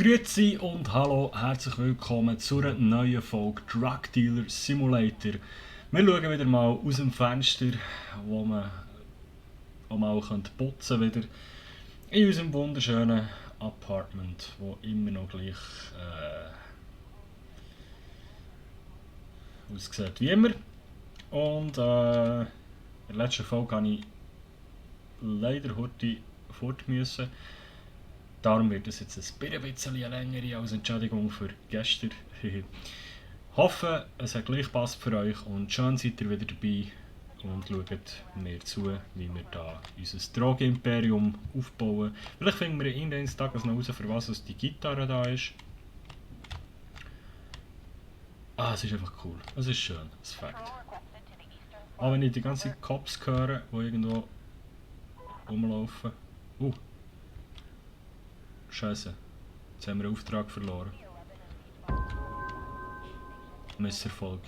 Grüezi und hallo, herzlich willkommen zu einer neuen Folge Drug Dealer Simulator. Wir schauen wieder mal aus dem Fenster, wo man auch mal putzen kann, wieder in unserem wunderschönen Apartment, wo immer noch gleich aussieht wie immer. Und in der letzten Folge musste ich leider heute fort müssen. Darum wird es jetzt ein bisschen länger als Entschädigung für gestern. Hoffe, es hat gleich passt für euch und schön seid ihr wieder dabei und schaut mir zu, wie wir da unser Drogenimperium aufbauen. Vielleicht finden wir eines Tages noch raus, für was die Gitarre da ist. Es ist einfach cool. Es ist schön, es fängt. Aber wenn ich die ganzen Cops höre, die irgendwo rumlaufen. Scheiße. Jetzt haben wir einen Auftrag verloren. Misserfolg.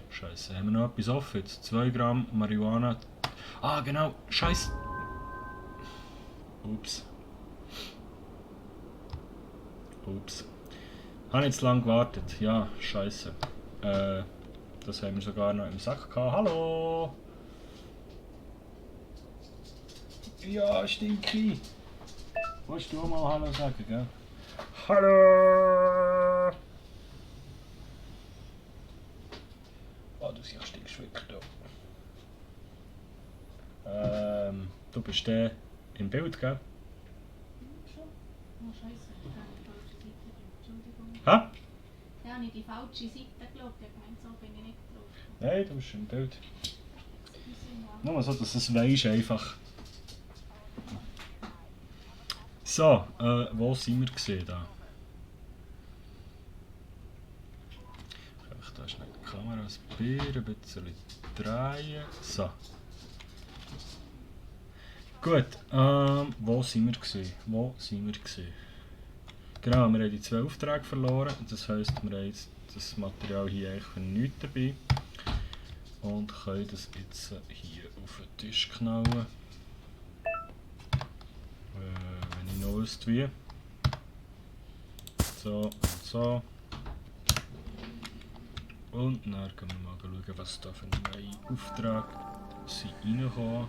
Scheiße. Haben wir noch etwas offen jetzt? 2 Gramm Marihuana. Genau. Scheiße. Ups. Habe ich jetzt lang gewartet? Ja, scheiße. Das haben wir sogar noch im Sack gehabt. Hallo! Ja, Stinky! Willst du auch mal Hallo sagen, gell? Hallo! Du stinkst wirklich da. Du bist der im Bild, gell? Schon? Oh Scheiße, ich habe die falsche Seite. Entschuldigung. Hä? Ja, habe ich die falsche Seite geschaut. Ich meine, so bin ich nicht drauf. Nein, du bist im Bild. Excuse me. Nur so, dass du es weisst einfach. So, wo sind wir gesehen da? Ich da schnell die Kamera ein bisschen drehen. So. Gut, wo sind wir gesehen? Genau, wir haben die 2 Aufträge verloren. Das heisst, wir haben jetzt das Material hier eigentlich für nichts dabei. Und können das jetzt hier auf den Tisch knallen. Wenn ich noch wüsste wie. So und so. Und dann können wir mal schauen, was da für neue Aufträge sind reingekommen.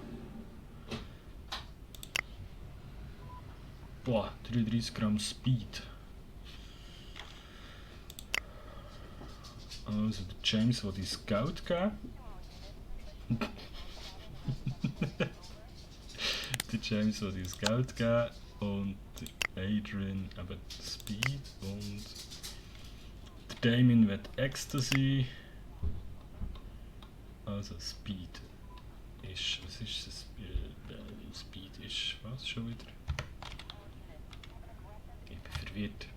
Boah, 33 Gramm Speed. Also der James will uns Geld geben. Der James will uns Geld geben und der Adrian eben Speed und der Damien will Ecstasy. Also Speed ist, was ist das? Speed ist, was schon wieder? Ich bin verwirrt.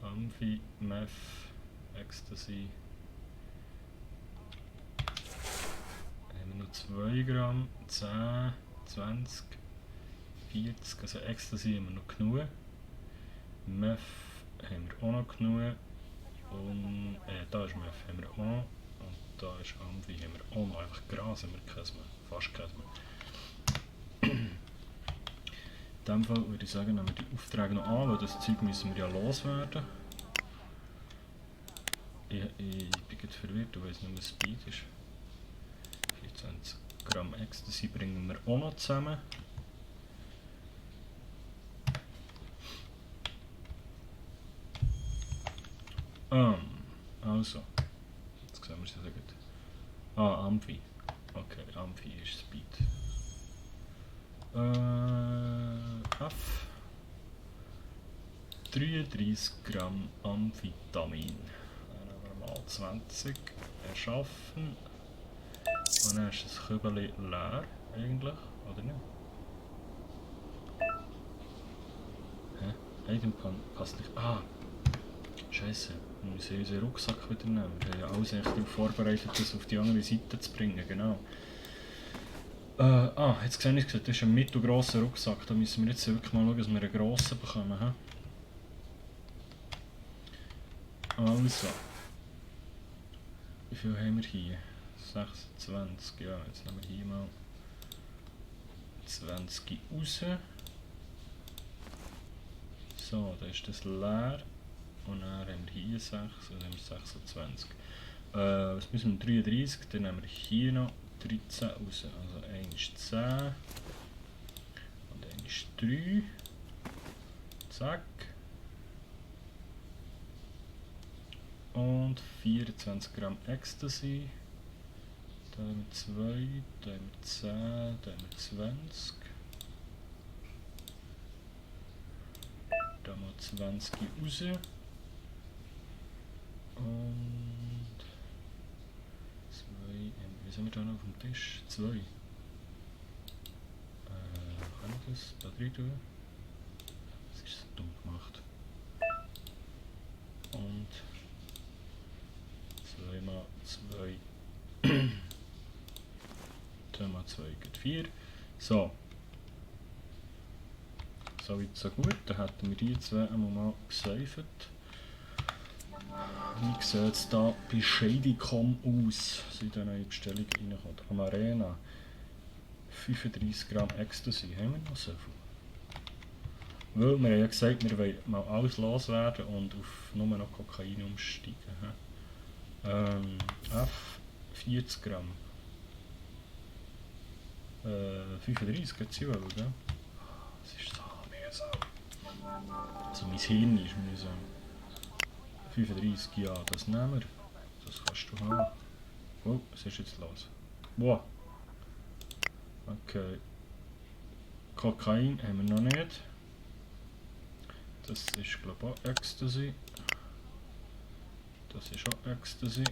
Amphi, Meth, Ecstasy. Haben wir noch 2 Gramm, 10, 20, 40, also Ecstasy haben wir noch genug. Meth haben wir auch noch genug. Und da ist Meth haben wir auch noch. Und da ist Amphi haben wir auch noch. Einfach Gras haben wir keins mehr, fast keins mehr. In diesem Fall würde ich sagen, nehmen wir die Aufträge noch an, weil das Zeug müssen wir ja loswerden. Ich bin jetzt verwirrt, du weißt nicht, was Speed ist. 24 Gramm Ecstasy bringen wir auch noch zusammen. Also, jetzt sehen wir es ja gut. Amphi. Okay, Amphi ist Speed. F. 33 Gramm Amphetamin. Dann haben wir mal 20 erschaffen. Und dann ist das Kübel leer, eigentlich, oder nicht? Hä? Irgendwann passt nicht. Scheiße. Wir müssen unseren Rucksack wieder nehmen. Wir haben ja alles echt darauf vorbereitet, das auf die andere Seite zu bringen, genau. Jetzt sehe ich, das ist ein mittelgrosser Rucksack. Da müssen wir jetzt wirklich mal schauen, dass wir einen grossen bekommen. Also. Wie viel haben wir hier? 26, ja, jetzt nehmen wir hier mal 20 raus. So, dann ist das leer. Und dann haben wir hier 6 und dann haben wir 26. Was müssen wir? 33, dann haben wir hier noch 13 raus. Also 1 ist 10 und 1 ist 3. Zack. Und 24 Gramm Ecstasy. Da haben wir 2, da haben wir 10, da haben wir 20. Da mal 20 raus. Und 2, was haben wir da noch auf dem Tisch? 2. Kann ich das da drin tun? Das ist so dumm gemacht. Und 2 mal 2. 2 mal 2 gibt 4. So. So weit so gut. Dann hätten wir die zwei einmal mal gesaved. Wie sieht es da bei Shady.com aus? Seit eine neue Bestellung reinkommt. Amarena. 35 Gramm Ecstasy. Haben wir noch so viel? Weil wir haben ja gesagt, wir wollen mal alles loswerden und auf nur noch Kokain umsteigen. F 40 Gramm. 35 geht es ja, gell? Das ist so mühsam. Also mein Hirn ist mühsam. 35, ja, das nehmen wir. Das kannst du haben. Oh, was ist jetzt los? Wow. Okay. Kokain haben wir noch nicht. Das ist glaube ich auch Ecstasy. Das ist auch Ecstasy.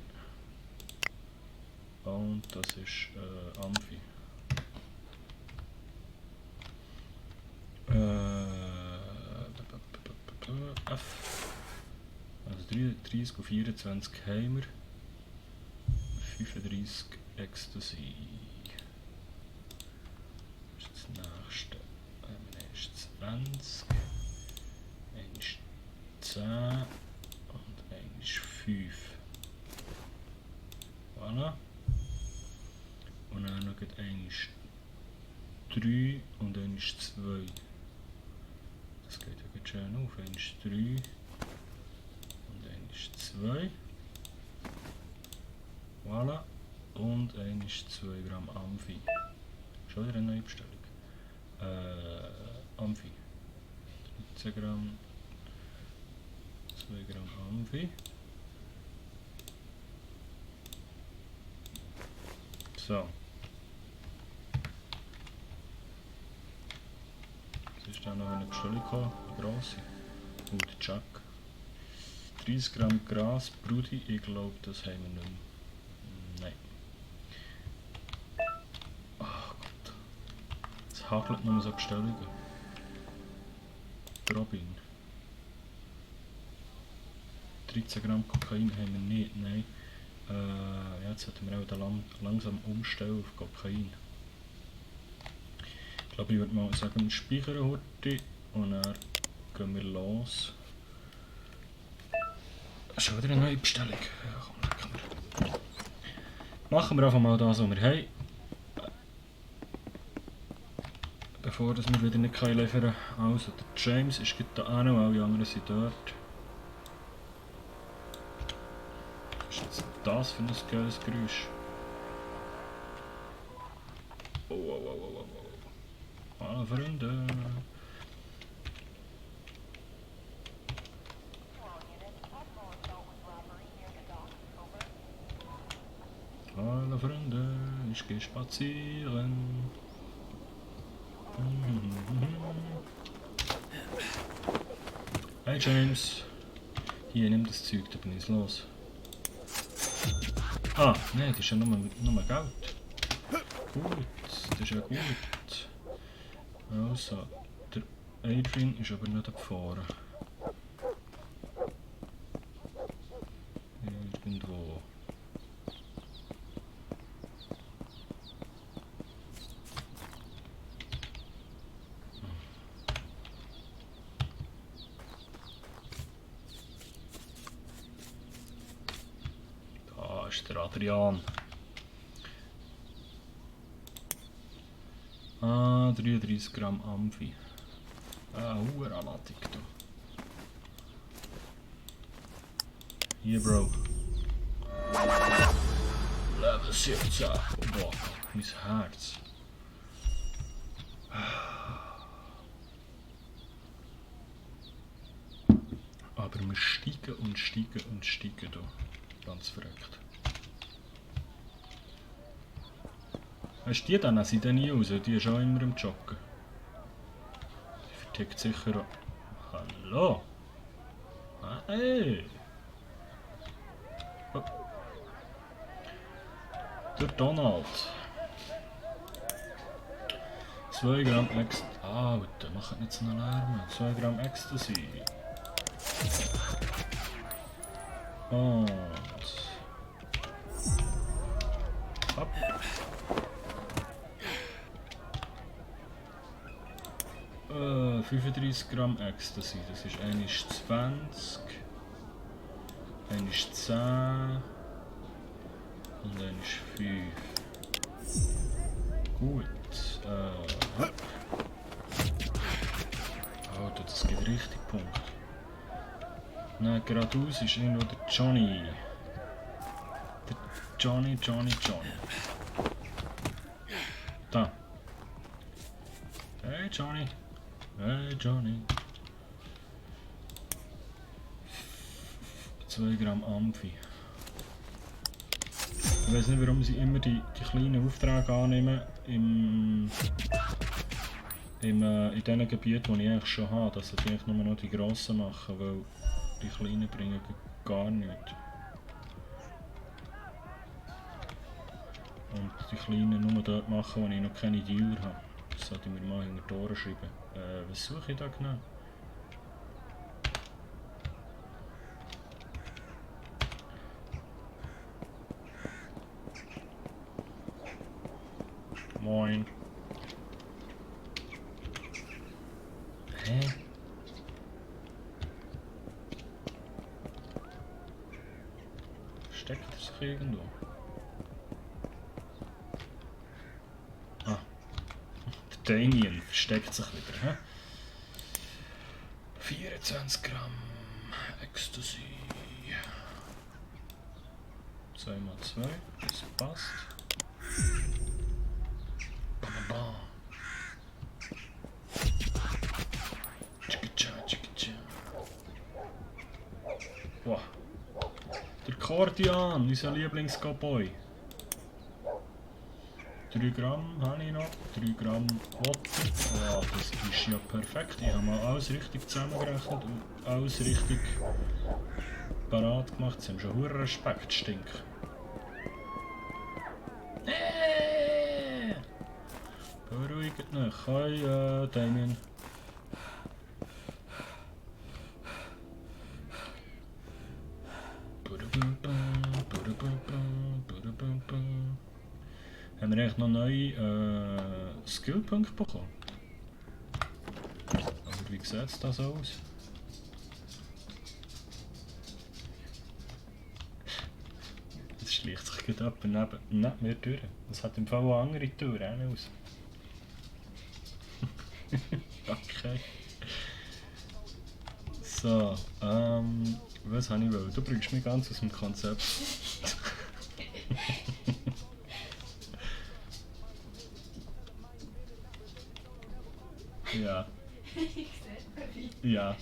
Und das ist Amphi. F. Also 30 und 24 haben wir. 35 Ecstasy. Das ist das nächste. Dann ist 20. Dann ist 10. Und dann ist 5. Voilà. Und dann noch ein ist 3 und dann ist 2. Das geht ja ganz schön auf. Ein ist 3 und ein ist 2. Voilà. Und ein ist 2 Gramm Amphi. Schon wieder eine neue Bestellung. Amphi. 13 Gramm. 2 Gramm Amphi. So. Es ist dann noch eine Bestellung gekommen, eine grosse. Und der Jack. 30 Gramm Gras, Brudi, ich glaube, das haben wir nicht mehr. Nein. Ach Gott. Es hagelt nur so Bestellungen. Robin. 13 Gramm Kokain haben wir nicht, nein. Jetzt sollten wir auch da langsam umstellen auf Kokain. Ich glaube, ich würde mal sagen, speichern heute und dann gehen wir los. Schon wieder eine neue Bestellung. Ja, komm, machen wir einfach mal das, was wir haben. Bevor wir wieder nicht liefern können. Also, der James ist da auch noch, alle anderen sind dort. Was ist jetzt das für ein geiles Geräusch? Oh. Hallo Freunde. Hallo Freunde, ich gehe spazieren. Hey James. Hier, nimm das Zeug, da bin ich los. Ah, nein, das ist ja nur Geld. Gut, das ist ja gut. Also, der Adrian ist aber nicht abgefahren. Irgendwo. ist der Adrian. Ah, 33 Gramm Amphi. Ah, Ladung da. Hier, Bro. Level 17. Boah, mein Herz. Aber wir steigen und steigen und steigen da. Ganz verrückt. Hast du die dann? Sind die nie raus? Die ist auch immer im Joggen. Die vertickt sicher auch. Hallo? Hey! Oh. Der Donald. 2 Gramm Ecstasy. Alter, mach nicht so einen Lärm. 2 Gramm Ecstasy. Und... Hopp. Äh, 35 Gramm Ecstasy. Das ist 1,20. 1,10. Und 1,5. Gut. Hopp. Alter, das geht richtig Punkt. Nein, geradeaus ist irgendwo der Johnny. Der Johnny. Da. Hey Johnny. Hey Johnny. 2 Gramm Amphi. Ich weiß nicht, warum sie immer die kleinen Aufträge annehmen in den Gebieten, die ich eigentlich schon habe, dass sie eigentlich nur noch die grossen machen, weil die kleinen bringen gar nichts. Und die kleinen nur dort machen, wo ich noch keine Dealer habe. Das sollte ich mir mal hinter die Ohren schreiben. Was suche ich da genau? Moin. Hä? Steckt er sich irgendwo? Ah. Der Damien versteckt sich wieder, hä? 24 Gramm Ecstasy. 2x2, das passt. Bam. Wow. Der Kordian, unser Lieblings-Cowboy. 3 Gramm habe ich noch, 3 Gramm Water. Oh, das ist ja perfekt. Ich habe mal alles richtig zusammengerechnet und alles richtig parat gemacht. Sie haben schon hohen Respekt, Stink. Beruhigt euch. Hi, Damien. Haben wir eigentlich noch neue Skillpunkte bekommen? Aber wie sieht es da so aus? Das schleicht sich gerade jemand neben mir durch. Das hat im Fall auch andere Türen aus. Okay. So, was habe ich wollen? Du bringst mich ganz aus dem Konzept. Ja. Ja.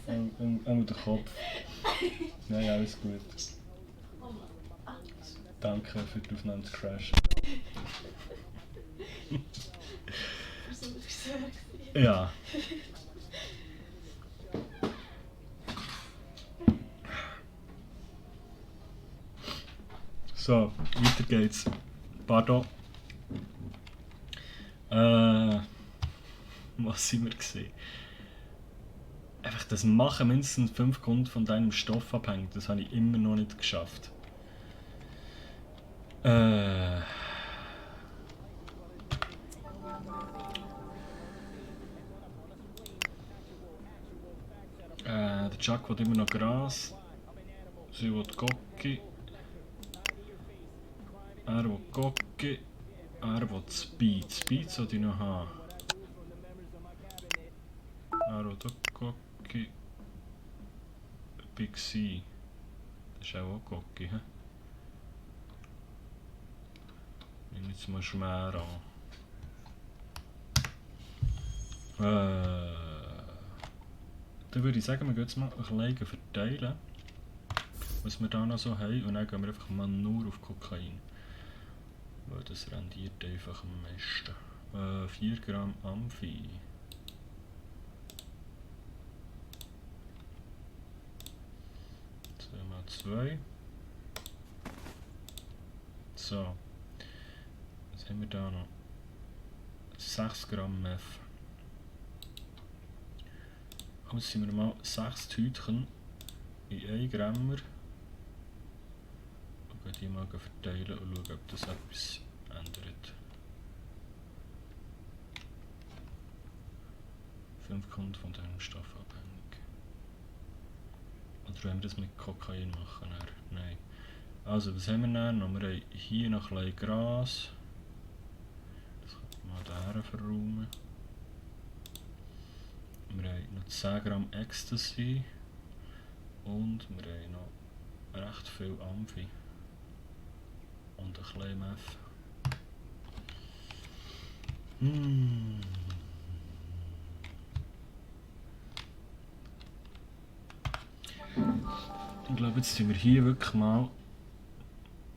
Den Kopf. Nein, alles gut. Danke für die Aufnahme zu crashen. Ja. So, weiter geht's. Pardon. Was sind wir gesehen? Einfach das Machen mindestens 5 Kunden von deinem Stoff abhängt, das habe ich immer noch nicht geschafft. Der Chuck will immer noch Gras. Sie will Gocki. Er will Gocki. Er will Speed. Speed sollte ich noch haben. Er will auch Gocki. Big C. Das ist auch Gocki, hä? Ich nehme jetzt mal Schmer an. Dann würde ich sagen, wir gehen jetzt mal ein bisschen verteilen, was wir da noch so haben, und dann gehen wir einfach mal nur auf Kokain. Weil das rendiert einfach am meisten. 4 Gramm Amphi. Mal 2. So. Was haben wir da noch? 6 Gramm Meth. Jetzt sind wir mal 6 Tütchen in 1 Grammer. Und die mal verteilen und schauen, ob das etwas ändert. 5 kommt von diesem Stoff abhängig. Oder wollen wir das mit Kokain machen? Nein. Also, was haben wir dann noch? Wir haben hier noch ein bisschen Gras. Das könnte man da verräumen. Wir haben noch 10 Gramm Ecstasy. Und wir haben noch recht viel Amphi. Und ein bisschen Meth. Ich glaube, jetzt tun wir hier wirklich mal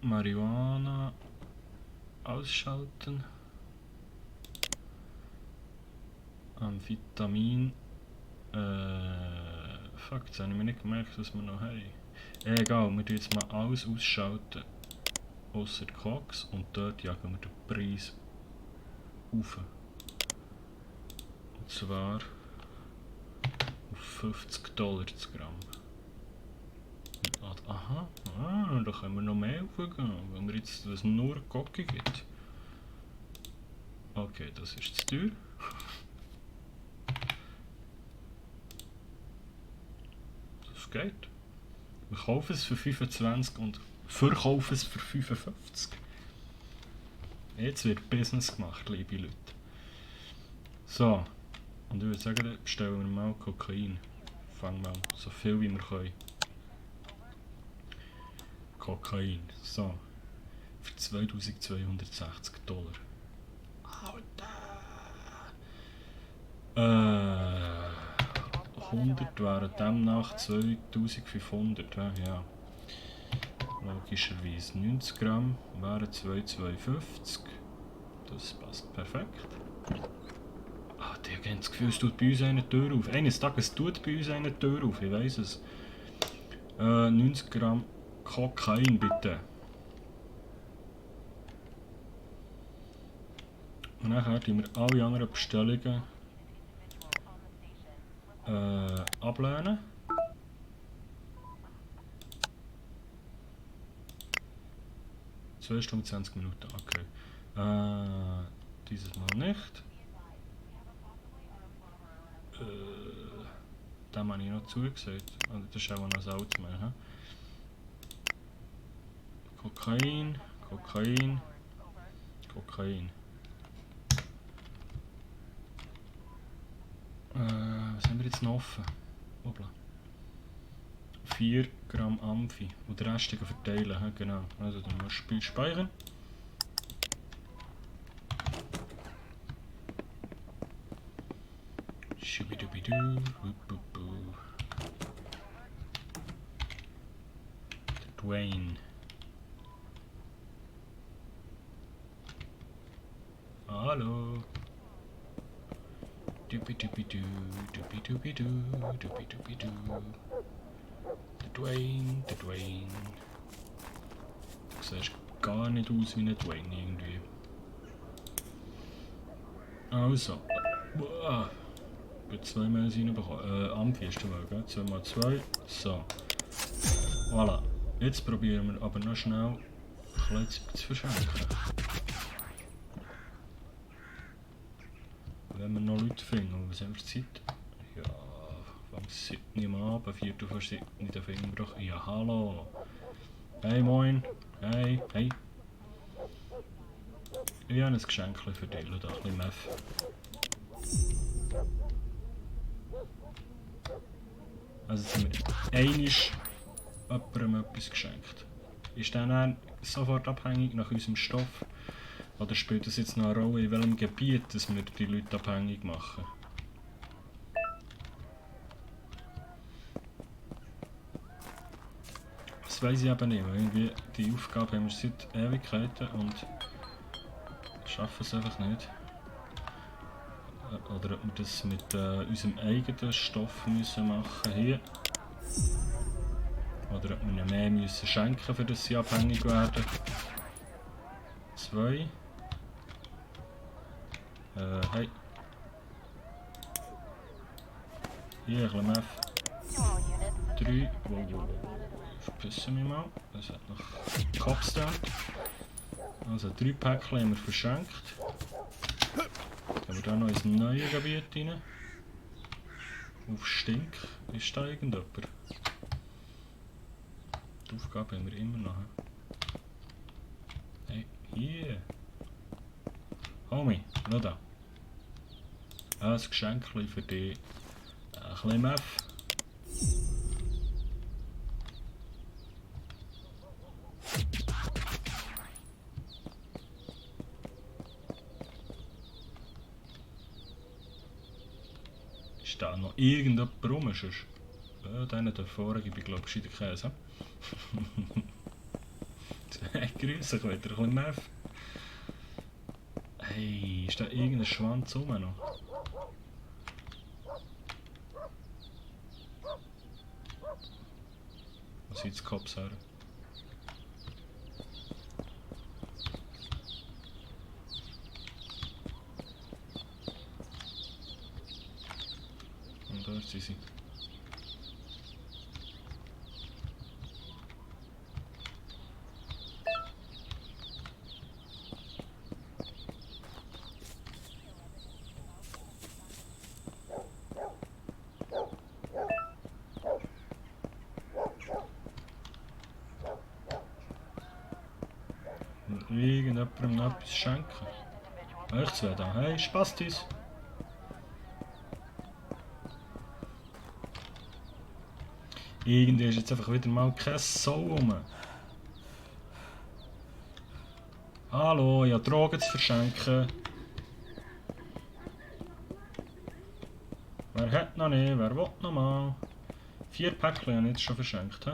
Marihuana ausschalten. Amphetamin. Fuck, jetzt habe ich mir nicht gemerkt, was wir noch haben. Egal, wir tun jetzt mal alles ausschalten. Ausser Koks, und dort jagen wir den Preis auf. Und zwar auf $50 das Gramm. Aha, da können wir noch mehr aufgehen, wenn wir jetzt das nur Gocki gibt. Okay, das ist zu teuer. Das geht. Wir kaufen es für 25 und verkaufen es für 55. Jetzt wird Business gemacht, liebe Leute. So, und ich würde sagen, dann bestellen wir mal Kokain. Fangen wir an, so viel wie wir können. Kokain, so. Für $2260. Alter! 100 wären demnach 2500, ja. Logischerweise 90 Gramm wären 2,250. Das passt perfekt. Ah, die haben das Gefühl, es tut bei uns eine Tür auf. Eines Tages tut bei uns eine Tür auf, ich weiss es. 90 Gramm Kokain bitte. Und dann haben wir alle anderen Bestellungen ablehnen. Zwei Stunden 20 Minuten, okay. Dieses Mal nicht. Dem habe ich noch zugesagt. Das ist auch noch ein Salzmeer. Kokain, Kokain, Kokain. Was haben wir jetzt noch offen? Obla. 4 Gramm Amphi. Und den Rest verteilen, genau. Also dann musst du speichern. Schubidubidu, wububu. Der Dwayne. Hallo. Dubidubidu, dubidubidu, dubidubidu. Der Dwayne, der Dwayne. Du siehst gar nicht aus wie ein Dwayne irgendwie. Also. Gut, 2 Mails reinbekommen. Amphi hast du mal, gell? 2x2. So. Voilà. Jetzt probieren wir aber noch schnell ein bisschen zu verschenken. Wenn wir noch Leute finden, was haben wir Zeit? Ja, fängt es 7 Uhr ab, 4 Uhr vor 7 Uhr den Finger gebrochen. Ja, hallo. Hey, moin. Hey, hey. Ich habe ein Geschenk für dich, schau da, ein bisschen Meth. Also jetzt haben wir einmal jemandem etwas geschenkt. Ist der dann sofort abhängig nach unserem Stoff? Oder spielt das jetzt noch eine Rolle, in welchem Gebiet dass wir die Leute abhängig machen? Das weiss ich eben nicht, weil irgendwie die Aufgabe haben wir seit Ewigkeiten und schaffen es einfach nicht. Oder ob wir das mit unserem eigenen Stoff müssen machen hier. Oder ob wir ihnen mehr müssen schenken, für dass sie abhängig werden. 2. Hey. Hier ein bisschen Meth. 3. Wow. Verpissen mich mal. Das hat noch Cops da. Also 3 Päckchen haben wir verschenkt. Gehen wir da noch ins neue Gebiet rein. Auf Stink. Ist da irgendjemand? Die Aufgabe haben wir immer noch. Hey, hier. Homie, schau da. Ein Geschenk für dich. Ein bisschen Meth. Ist da noch irgendjemand rum? Den da vorne gebe ich glaube ich gescheiter Käse. Grüß dich wieder, ein bisschen Meth. Hey, ist da irgendein Schwanz rum noch? Was sind die Cops her? Und dort sind sie. Irgendjemandem noch etwas schenken. Euch zwei da, hey, Spastis! Irgendwie ist jetzt einfach wieder mal keine Sau rum. Hallo, ich habe Drogen zu verschenken. Wer hat noch nicht? Wer will noch mal? 4 Päckchen habe ich jetzt schon verschenkt. He?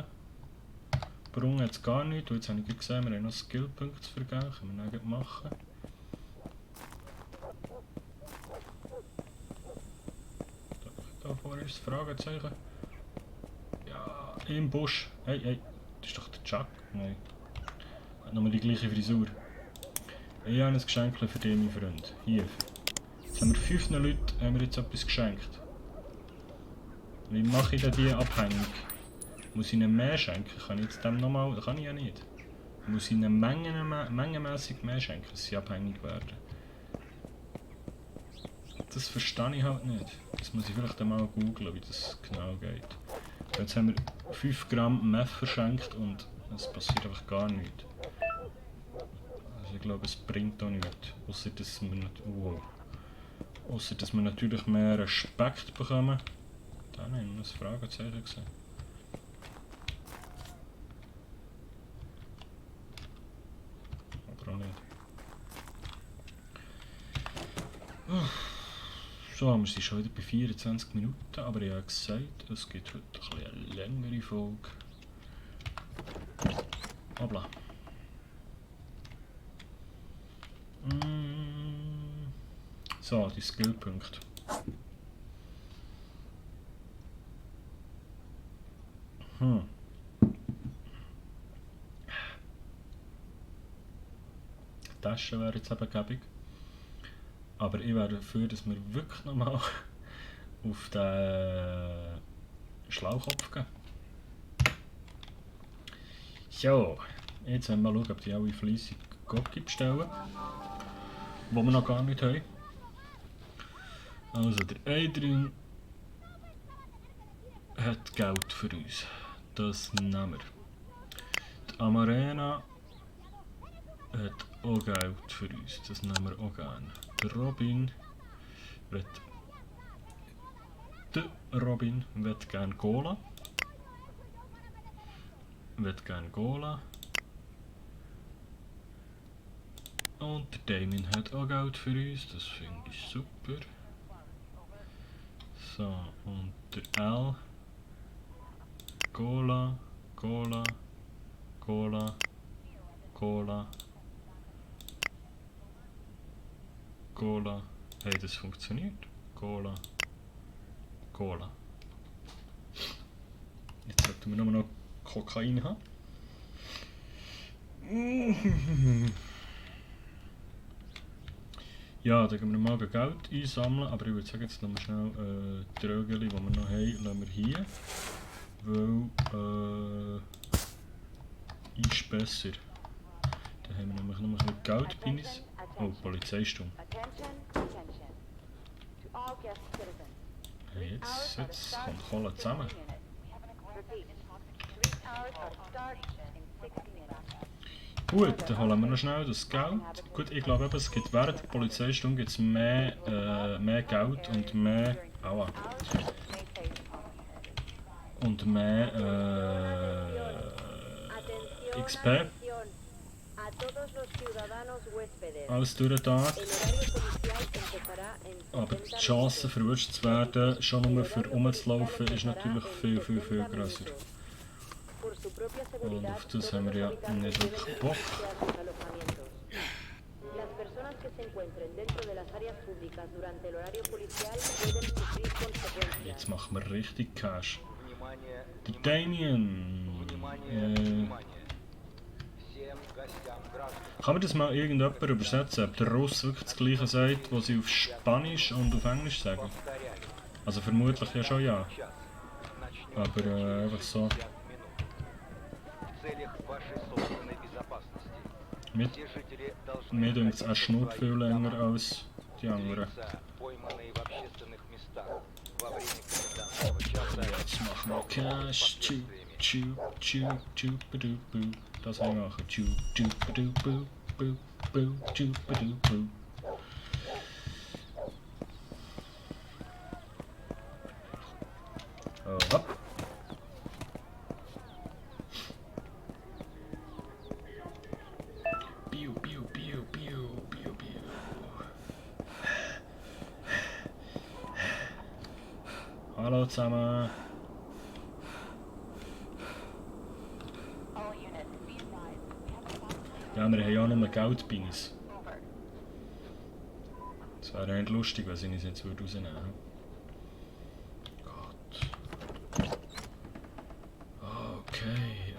Brung jetzt gar nichts. Jetzt habe ich gesehen, wir haben noch Skillpunkte zu vergeben. Können wir nicht machen. Da vorne ist das Fragezeichen. Ja, im Busch. Hey, hey. Das ist doch der Chuck. Nein. Hat nochmal die gleiche Frisur. Ich habe ein Geschenk für dich, mein Freund. Hier. Jetzt haben wir 5 Leuten haben wir jetzt etwas geschenkt. Wie mache ich denn die abhängig? Muss ich ihnen mehr schenken? Kann ich jetzt dem nochmal? Das kann ich ja nicht. Muss ich ihnen mengenmässig mehr schenken, dass sie abhängig werden? Das verstehe ich halt nicht. Das muss ich vielleicht einmal googlen, wie das genau geht. Jetzt haben wir 5 Gramm Meth verschenkt und es passiert einfach gar nichts. Also ich glaube, es bringt auch nichts. Ausser dass wir, dass wir natürlich mehr Respekt bekommen. Da haben wir ein Fragezeichen gesehen. Aber auch nicht. So, wir sind schon wieder bei 24 Minuten, aber ich habe gesagt, es gibt heute eine längere Folge. Hoppla. So, die Skillpunkte. Die Tasche wäre jetzt eben gäbig. Aber ich wäre dafür, dass wir wirklich nochmal auf den Schlaukopf gehen. So, jetzt wollen wir mal schauen, ob die alle fleissig Gocki bestellen, die wir noch gar nicht haben. Also der Adrian hat Geld für uns. Das nehmen wir. Die Amarena hat auch Geld für uns, das nehmen wir auch gerne. Der Robin will gerne Cola. Und der Damien hat auch Geld für uns, das finde ich super. So, und der L. Cola. Hey, das funktioniert. Cola. Jetzt sollten wir nur noch Kokain haben. Ja, dann gehen wir mal Geld einsammeln, aber ich würde sagen, jetzt lassen wir schnell die Rögeli, die wir noch haben, lassen wir hier. Weil, ist besser. Dann haben wir nämlich noch ein bisschen Geldpinis. Oh, Polizeistunde. Hey, jetzt kommt Kohle zusammen. Gut, dann holen wir noch schnell das Geld. Gut, ich glaube, es gibt während der Polizeistunde gibt's mehr Geld und mehr. Aua. Und mehr XP. Alles durch den Tag. Aber die Chance, verwünscht zu werden, schon nur für rumzulaufen, ist natürlich viel grösser. Und auf das haben wir ja nicht wirklich Bock. Jetzt machen wir richtig Cash. Der Damien. Kann man das mal irgendjemand übersetzen, ob der Russ wirklich das gleiche sagt, was sie auf Spanisch und auf Englisch sagen? Also vermutlich ja schon ja. Aber einfach so. Mir denkt es auch schnurrt viel länger als die anderen. Jetzt machen wir Cash. Das haben wir machen. Oh, hopp. Hallo zusammen. Ja, wir haben ja nur Geldpinis. Das wäre eigentlich lustig, wenn sie uns jetzt rausnehmen würden. Gott. Okay,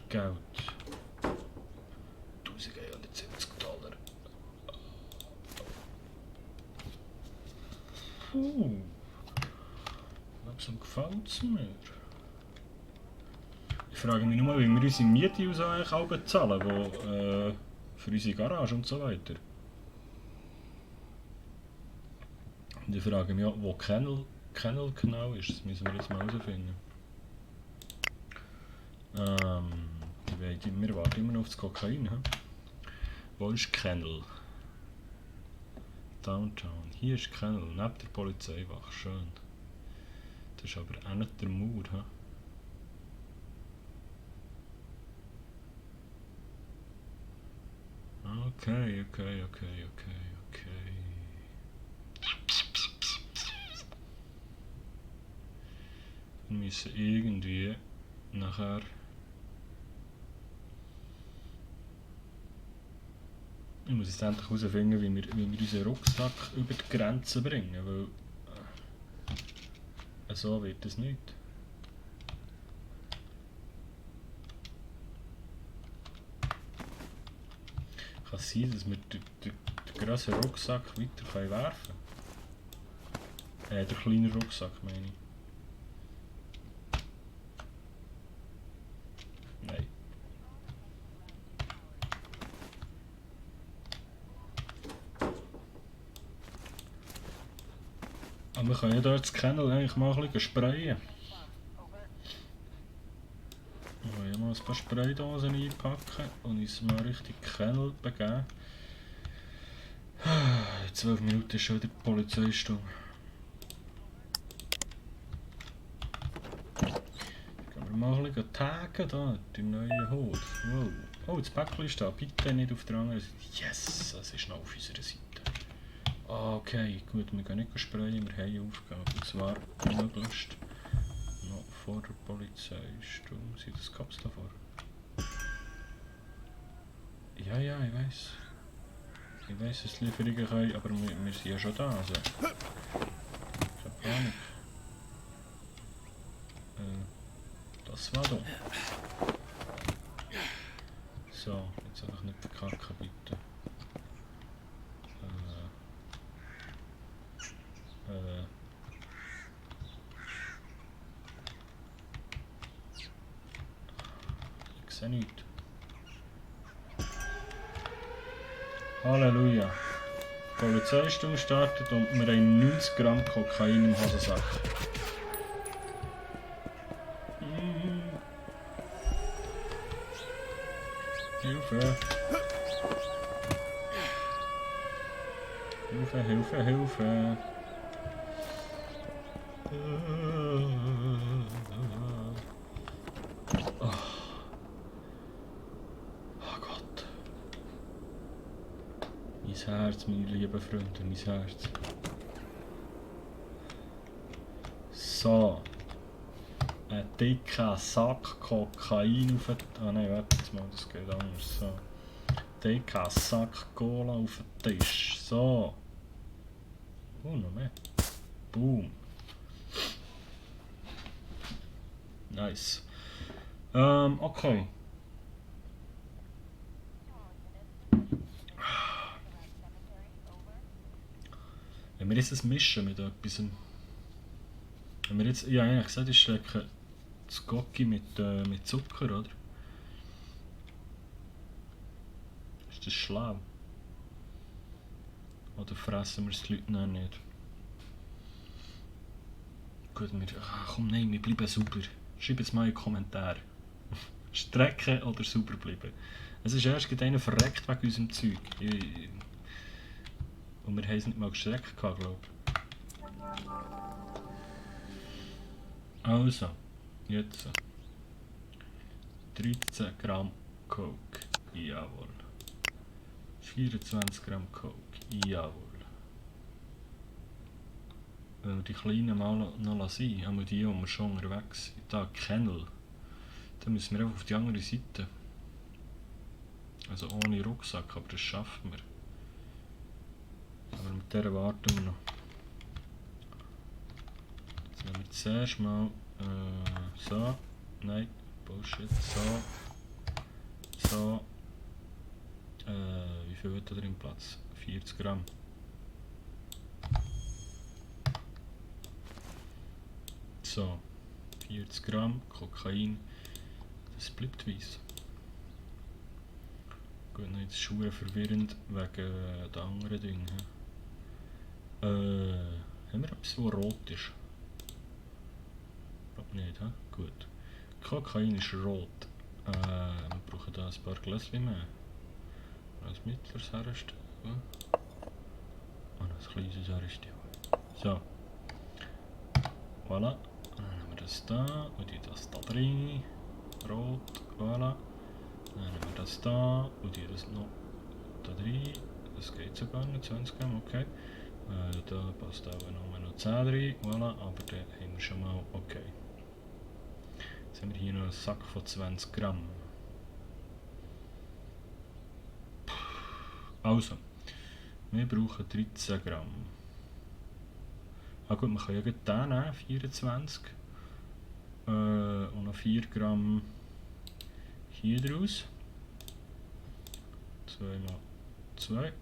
Geld. $1170. Langsam gefällt es mir. Ich frage mich nur, wie wir unsere Miete aus eigentlich auch bezahlen, für unsere Garage und so weiter. Und ich frage mich auch, wo Kennel genau ist, das müssen wir jetzt mal herausfinden. Wir warten immer noch auf das Kokain. He? Wo ist Kennel? Downtown. Hier ist Kennel, neben der Polizeiwache. Schön. Das ist aber auch nicht der Mauer. He? Okay. Wir müssen irgendwie nachher ich muss jetzt endlich herausfinden, wie wir unseren Rucksack über die Grenze bringen, weil so wird es nicht. Kann es sein, dass wir den grossen Rucksack weiter werfen können? Der kleine Rucksack meine ich. Nein. Aber wir können ja dort das Kennel eigentlich mal ein bisschen sprayen. Wir haben ja mal ein paar Spraydosen einpacken und uns mal richtig Kennel begeben. 12 Minuten ist schon wieder die Polizeistunde. Gehen wir mal ein bisschen taggen da, die neue Hut. Wow. Oh, das Päckchen ist da. Bitte nicht auf der anderen Seite. Yes, das ist noch auf unserer Seite. Okay, gut, wir gehen nicht sprayen, wir haben Aufgabe. Und zwar möglichst noch vor der Polizeistunde. Sieht das Kaps davor? Ja, ja, ich weiss. Ich weiss, dass die Lieferungen können, aber wir sind ja schon da. Also. Keine Panik. Das war doch. So, jetzt einfach nicht verkacken, bitte. Ich sehe nichts. Halleluja. Die Polizeistunde startet und wir haben 90 Gramm Kokain im Hosensack. Hilfe! Hilfe, Hilfe, Hilfe! Oh Gott. Mein Herz, meine lieben Freunde, mein Herz. So. Ein dicker Sack Kokain auf den... Ah nein, warte jetzt mal, das geht anders. So. Dicker Sack Cola auf den Tisch. So. Noch mehr. Boom. Nice. Okay. Wenn wir jetzt das mischen mit etwas... Wenn wir jetzt... Ja, eigentlich gesagt, ich schlecke das Gocki mit Zucker, oder? Ist das schlau? Oder fressen wir es die Leute noch nicht? Gut, komm, nein, wir bleiben sauber. Schreib jetzt mal in die Kommentare. Strecken oder sauber bleiben. Es ist erst gerade einer verreckt wegen unserem Zeug. Und wir haben es nicht mal gestreckt, glaube ich. Also, jetzt 13 Gramm Coke, jawohl. 24 Gramm Coke, jawohl. Wenn wir die kleinen mal noch sein, haben wir die wir schon unterwegs. Da Kennel. Dann müssen wir einfach auf die andere Seite. Also ohne Rucksack, aber das schaffen wir. Aber mit der warten wir noch. Jetzt nehmen wir zuerst mal so. Nein, Bullshit. So. Wie viel wird da drin Platz? 40 Gramm. So. 40 Gramm Kokain. Das bleibt weiss. Gut, nein, das ist schon verwirrend wegen der anderen Dinge. Haben wir etwas, das rot ist? Ich glaube nicht, he? Gut. Kokain ist rot. Wir brauchen da ein paar Gläschen mehr. Als mittleres herstellen. Und ein kleines herstellen. So. Voilà. Dann nehmen wir das da und das da drin. Rot. Voilà. Dann nehmen wir das da und das noch da drin. Das geht sogar nicht, 20 Gramm, okay. Da passt aber noch 10 rein. Voilà, aber den haben wir schon mal, okay. Jetzt haben wir hier noch einen Sack von 20 Gramm. Also, wir brauchen 13 Gramm. Ah gut, wir können ja den nehmen, 24. Und noch 4 Gramm hier draus. 2 mal 2.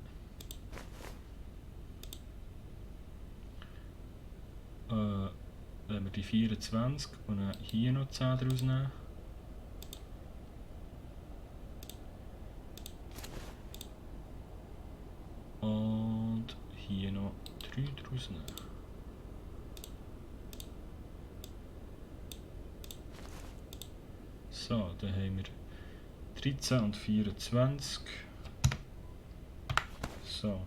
Wenn wir die 24 und dann hier noch 10 draus nehmen. Und hier noch 3 draus nehmen. So, dann haben wir 13 und 24. So.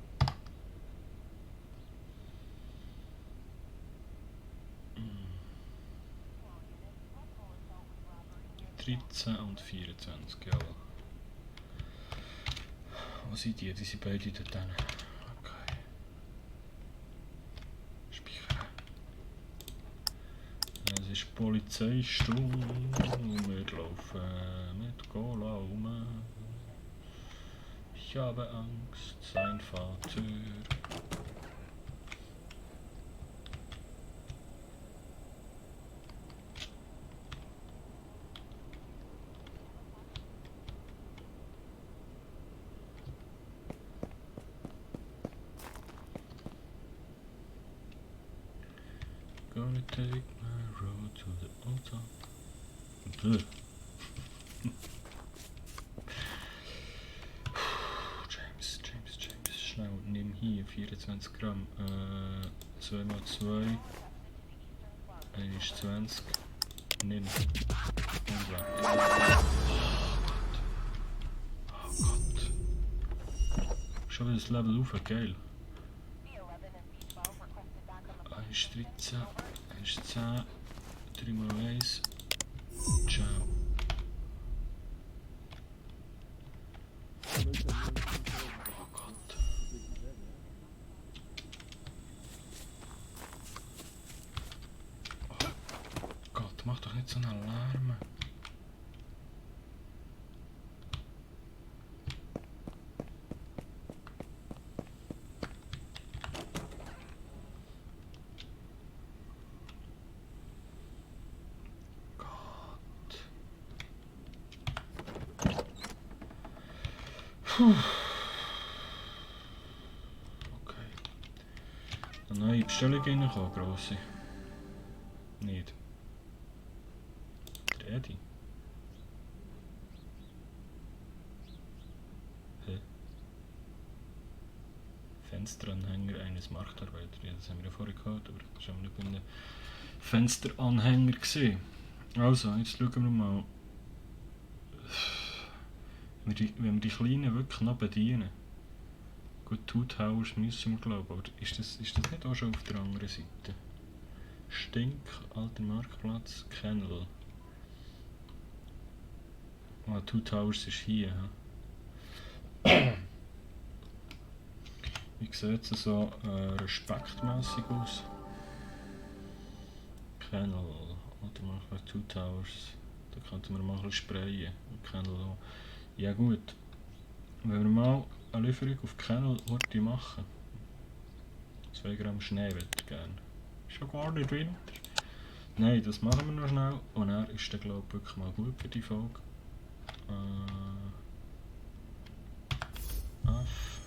Mm. 13 und 24, jawohl. Wo sind die? Die sind beide dort hinten. Okay. Speichern. Es ist Polizeistunde und wir laufen mit Cola rum. Ich habe Angst, sein Vater. Gonna take my road to the altar. James, schnell, nimm hier 24 Gramm. 2 mal 2. 1 ist 20. Nimm. Und weg. Oh Gott. Schon wieder das Level auf, geil. 1 ist 13. 1 ist 10. 3 mal 1. Ciao. Oh Gott. Oh Gott, mach doch nicht so einen Alarm. Puh. Okay. Eine neue Bestellung reinkommen, grosse. Nicht. Der Eddie. Hä? Fensteranhänger eines Marktarbeiters. Ja, das haben wir ja vorher gehört, aber das war nicht bei einem Fensteranhänger gesehen. Also, jetzt schauen wir mal. Wenn wir die Kleinen wirklich noch bedienen. Gut, Two Towers müssen wir glauben, aber ist das nicht auch schon auf der anderen Seite? Stink, alter Marktplatz, Kennel. Ah, Two Towers ist hier. Wie sieht es so respektmäßig aus? Kennel, alter Marktplatz, Two Towers. Da könnten wir mal ein bisschen sprayen. Kennel auch. Ja gut, wenn wir mal eine Lieferung auf Kennel machen. 2 Gramm Schnee würde ich gerne. Ist ja gar nicht Winter. Nein, das machen wir noch schnell. Und er ist dann glaube ich wirklich mal gut für die Folge. F.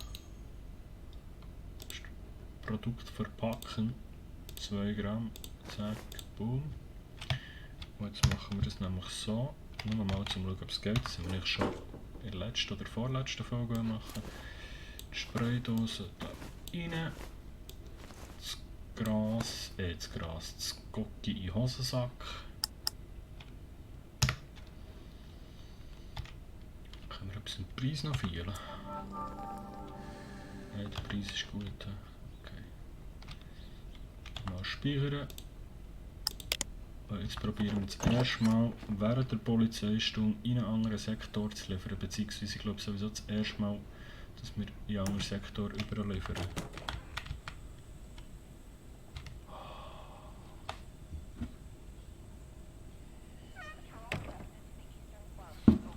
Produkt verpacken. 2 Gramm. Zack, boom. Und jetzt machen wir das nämlich so. Nur mal zum schauen, ob es geht. Das haben wir schon in der letzten oder vorletzten Folge machen. Die Spraydose da rein. Das Gocki in den Hosensack. Können wir etwas im Preis noch feiern? Nein, der Preis ist gut. Okay. Mal speichern. Jetzt probieren wir das erste Mal während der Polizeistunde in einen anderen Sektor zu liefern, beziehungsweise ich glaube sowieso das erste Mal, dass wir in einen anderen Sektor überliefern.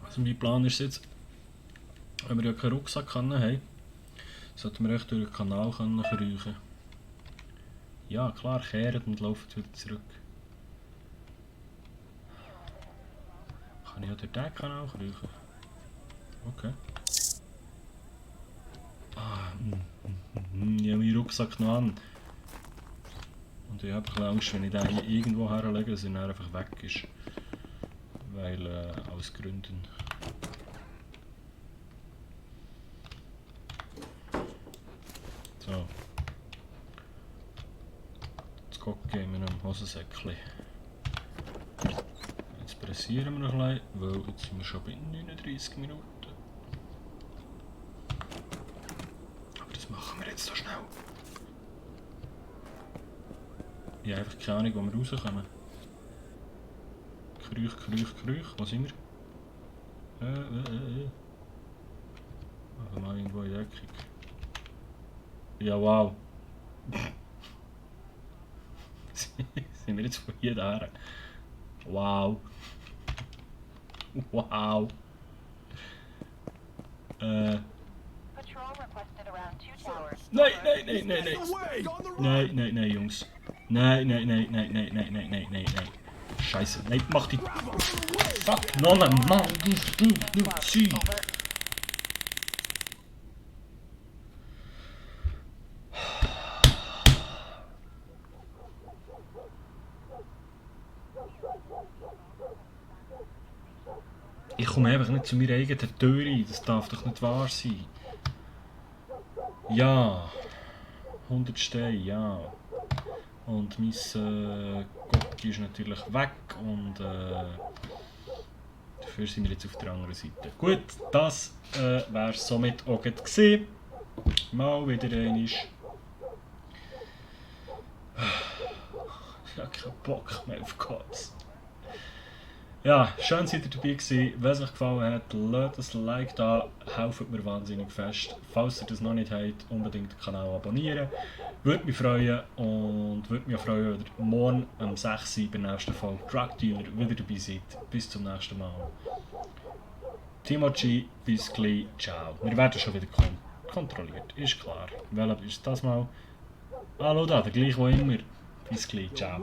Also mein Plan ist jetzt, wenn wir ja keinen Rucksack haben, sollten wir echt durch den Kanal kriechen. Ja klar, kehren und laufen wieder zurück. Kann ich ja durch den Kanal kriechen? Okay. Ah, ich habe meinen Rucksack noch an. Und ich habe Angst, wenn ich den hier irgendwo herlege, dass er dann einfach weg ist. Weil, aus Gründen. So. Jetzt gucken wir noch im Hosensäckchen. Jetzt frisieren wir noch ein bisschen, weil jetzt sind wir schon bei 39 Minuten. Aber das machen wir jetzt so schnell. Ich habe einfach keine Ahnung, wo wir rauskommen. Krüch. Wo sind wir? Also mal irgendwo in der Deckung. Ja, wow. Sind wir jetzt von hier daher? Wow. Wow. Nein. Nein, Jungs. Nein. Scheiße. Nein, mach die. Fuck, Nolan, Mann, du, zieh. Ich komme einfach nicht zu meiner eigenen Tür rein, das darf doch nicht wahr sein. Ja, 100 Steine, ja. Und mein Gocki ist natürlich weg und dafür sind wir jetzt auf der anderen Seite. Gut, das wäre somit auch gewesen. Mal wieder einmal. Ich habe keinen Bock mehr auf Cops. Ja, schön seid ihr dabei gewesen. Wenn es euch gefallen hat, lasst ein Like da, helft mir wahnsinnig fest. Falls ihr das noch nicht habt, unbedingt den Kanal abonnieren. Würde mich freuen und würde mich auch freuen, wenn ihr morgen um 6 Uhr bei der nächsten Folge Drug Dealer wieder dabei seid. Bis zum nächsten Mal. Timochi, bis gleich, ciao. Wir werden schon wieder kontrolliert, ist klar. Welcher ist das mal? Hallo da, der gleiche wie immer. Bis gleich, ciao.